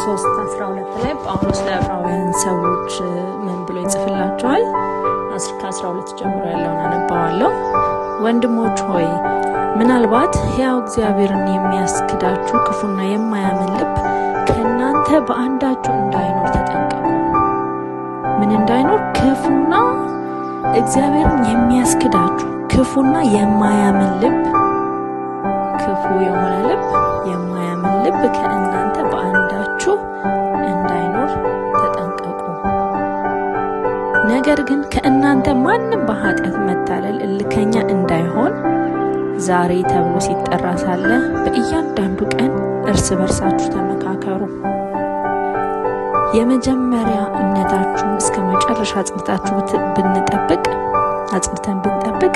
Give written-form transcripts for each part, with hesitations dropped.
3:12 ላይ ጳውሎስ ለዕብራውያን ሰዎች ምን ብሎ ይጽፍላቸዋል? ከ12 ጀምሮ ያለውን አነባዋለሁ። ወንድሞች ሆይ፣ ምናልባት ሕያው እግዚአብሔርን የሚያስክዳችሁ ክፉና የማያምን ልብ ከእናንተ በአንዳችሁ እንዳይኖር ተጠንቀቁ። ምን እንዳይኖር? ክፉና እግዚአብሔርን የሚያስክዳችሁ ክፉና የማያምን ልብ፣ ክፉ የሆነ ልብ፣ የማያምን ልብ ከእናንተ በአንዳችሁ እንዳይኖር ተጠንቀቁ። ነገር ግን ከእናንተ ማንም በኃጢአት መታለል እልከኛ እንዳይሆን ዛሬ ተብሎ ሲጠራ ሳለ በእያንዳንዱ ቀን እርስ በርሳችሁ ተመካከሩ። የመጀመሪያ እምነታችሁን እስከ መጨረሻ አጽንታችሁ ብንጠብቅ፣ አጽንተን ብንጠብቅ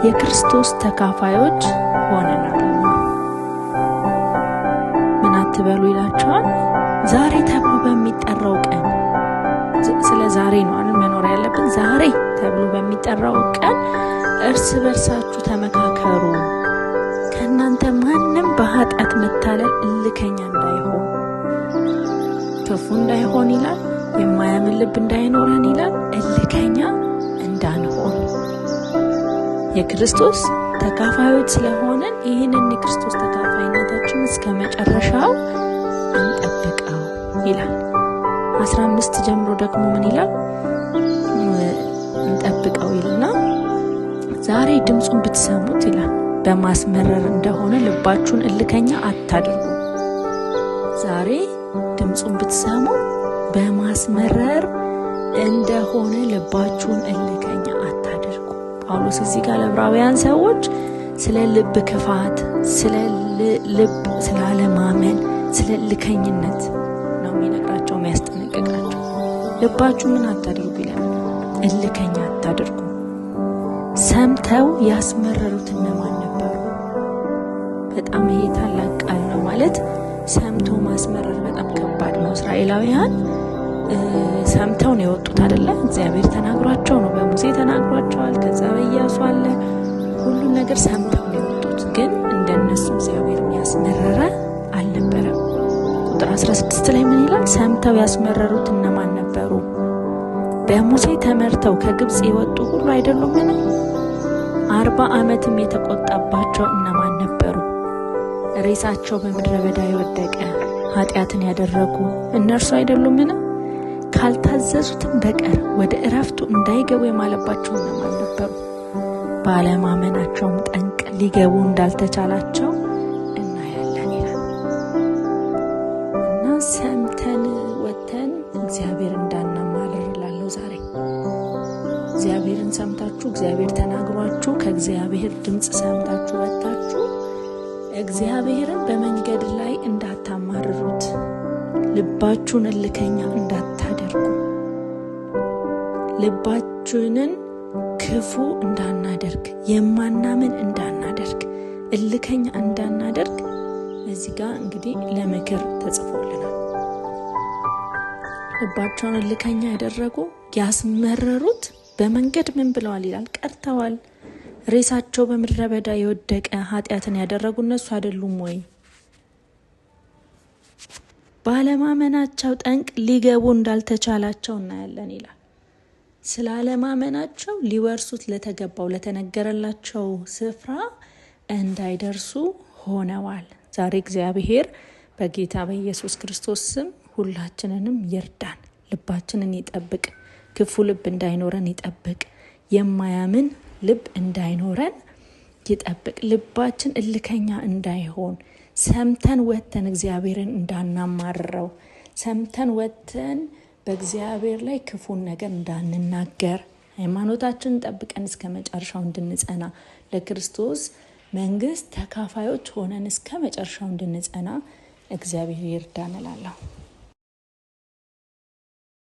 የክርስቶስ ተካፋዮች ሆነናል። ምን አትበሉ ይላቸዋል። ዛሬ ተብሎ በሚጠራው ቀን፣ ስለ ዛሬ ነው አይደል መኖር ያለብን። ዛሬ ተብሎ በሚጠራው ቀን እርስ በርሳችሁ ተመካከሩ። ከእናንተ ማንም በኃጢአት መታለል እልከኛ እንዳይሆን፣ ክፉ እንዳይሆን ይላል። የማያምን ልብ እንዳይኖረን ይላል። እልከኛ እንዳንሆን የክርስቶስ ተካፋዮች ስለሆንን ይህንን የክርስቶስ ተካፋይነታችን እስከ መጨረሻው እንጠብቀው ይላል። 15 ጀምሮ ደግሞ ምን ይላል? እንጠብቀው ይልና ዛሬ ድምፁን ብትሰሙት ይላል፣ በማስመረር እንደሆነ ልባችሁን እልከኛ አታድርጉ። ዛሬ ድምፁን ብትሰሙ በማስመረር እንደሆነ ልባችሁን እልከኛ አታድርጉ። ጳውሎስ እዚህ ጋር ለዕብራውያን ሰዎች ስለ ልብ ክፋት፣ ስለ ልብ ስላለማመን፣ ስለ እልከኝነት ነው የሚነግራቸው፣ የሚያስጠነቅቃቸው። ልባችሁ ምን አታድርጉ ይላል? እልከኛ አታድርጉ። ሰምተው ያስመረሩት እነማን ነበሩ? በጣም ይሄ ታላቅ ቃል ነው። ማለት ሰምቶ ማስመረር በጣም ከባድ ነው። እስራኤላውያን ሰምተው ነው የወጡት አይደለ? እግዚአብሔር ተናግሯቸው ነው፣ በሙሴ ተናግሯቸዋል። ከዛ በኢያሱ አለ። ሁሉን ነገር ሰምተው ነው የወጡት። ግን እንደነሱ እግዚአብሔርን ያስመረረ አልነበረም። ቁጥር 16 ላይ ምን ይላል? ሰምተው ያስመረሩት እነማን ነበሩ? በሙሴ ተመርተው ከግብፅ የወጡ ሁሉ አይደሉምን? 40 ዓመትም የተቆጣባቸው እነማን ነበሩ? ሬሳቸው በምድረ በዳ የወደቀ ኃጢአትን ያደረጉ እነርሱ አይደሉምን? ካልታዘዙትም በቀር ወደ እረፍቱ እንዳይገቡ የማለባቸው እነማን ነበሩ? ባለማመናቸውም ጠንቅ ሊገቡ እንዳልተቻላቸው እናያለን ይላል። እና ሰምተን ወጥተን እግዚአብሔር እንዳናማርር እላለሁ ዛሬ። እግዚአብሔርን ሰምታችሁ፣ እግዚአብሔር ተናግሯችሁ፣ ከእግዚአብሔር ድምፅ ሰምታችሁ ወጥታችሁ እግዚአብሔርን በመንገድ ላይ እንዳታማርሩት፣ ልባችሁን እልከኛ እንዳታደርጉ፣ ልባችንን ክፉ እንዳናደርግ፣ የማናምን እንዳናደርግ፣ እልከኛ እንዳናደርግ እዚህ ጋር እንግዲህ ለምክር ተጽፎልናል። ልባቸውን እልከኛ ያደረጉ፣ ያስመረሩት በመንገድ ምን ብለዋል ይላል? ቀርተዋል። ሬሳቸው በምድረ በዳ የወደቀ ኃጢአትን ያደረጉ እነሱ አይደሉም ወይ? ባለማመናቸው ጠንቅ ሊገቡ እንዳልተቻላቸው እናያለን ይላል። ስላለማመናቸው ሊወርሱት ለተገባው ለተነገረላቸው ስፍራ እንዳይደርሱ ሆነዋል። ዛሬ እግዚአብሔር በጌታ በኢየሱስ ክርስቶስ ስም ሁላችንንም ይርዳን፣ ልባችንን ይጠብቅ፣ ክፉ ልብ እንዳይኖረን ይጠብቅ፣ የማያምን ልብ እንዳይኖረን ይጠብቅ፣ ልባችን እልከኛ እንዳይሆን፣ ሰምተን ወጥተን እግዚአብሔርን እንዳናማርረው፣ ሰምተን ወጥተን በእግዚአብሔር ላይ ክፉን ነገር እንዳንናገር፣ ሃይማኖታችንን ጠብቀን እስከ መጨረሻው እንድንጸና፣ ለክርስቶስ መንግስት ተካፋዮች ሆነን እስከ መጨረሻው እንድንጸና እግዚአብሔር ይርዳን እላለሁ።